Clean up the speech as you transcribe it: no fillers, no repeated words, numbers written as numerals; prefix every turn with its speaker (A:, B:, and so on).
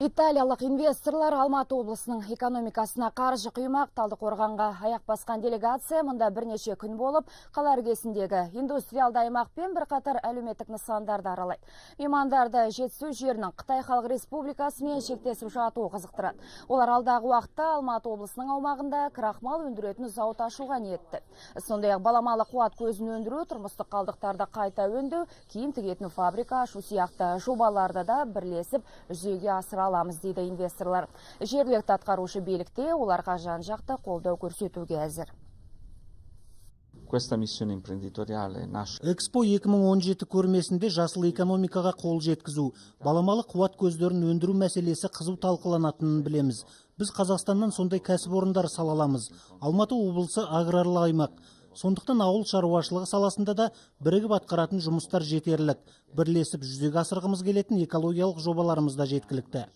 A: Италиялық инвесторлар Алматы облысының экономикасына қаржы құймақ. Талдықорғанға аяқ басқан делегация мұнда бірнеше күн болып, қала іргесіндегі индустриалды аймақ пен бірқатар әлеуметтік нысандарды аралайды. Меймандарды Жетісу жерінің Қытай Халық Республикасымен шектесіп жатуы қызықтырады. Олар алдағы уақытта Алматы облысының аумағында крахмал өндіретін зауыт ашуға ниетті. Сондай-ақ баламалы қуат көзін өндіру, тұрмыстық қалдықтарды қайта өңдеу, киім тігетін фабрика ашу сияқты жобаларды да бірлесіп жүзеге асыра аламыз, дейді инвесторлар. Жергілікті атқарушы билікте оларға жан-жақты қолдау көрсетуге әзір.
B: Questa missione imprenditoriale nasce
C: Экспо 2017 көрмесінде жасыл экономикаға қол жеткізу, баламалы қуат көздерін өндіру мәселесі қызу талқыланатынын білеміз. Біз Қазақстаннан сондай кәсіпорындар сала аламыз. Алматы облысы аграрлы аймақ. Сондықтан ауыл шаруашылығы саласында да бірігіп атқаратын жұмыстар жетерлік. Бірлесіп жүзеге асырғымыз келетін экологиялық жобаларымыз да жеткілікті.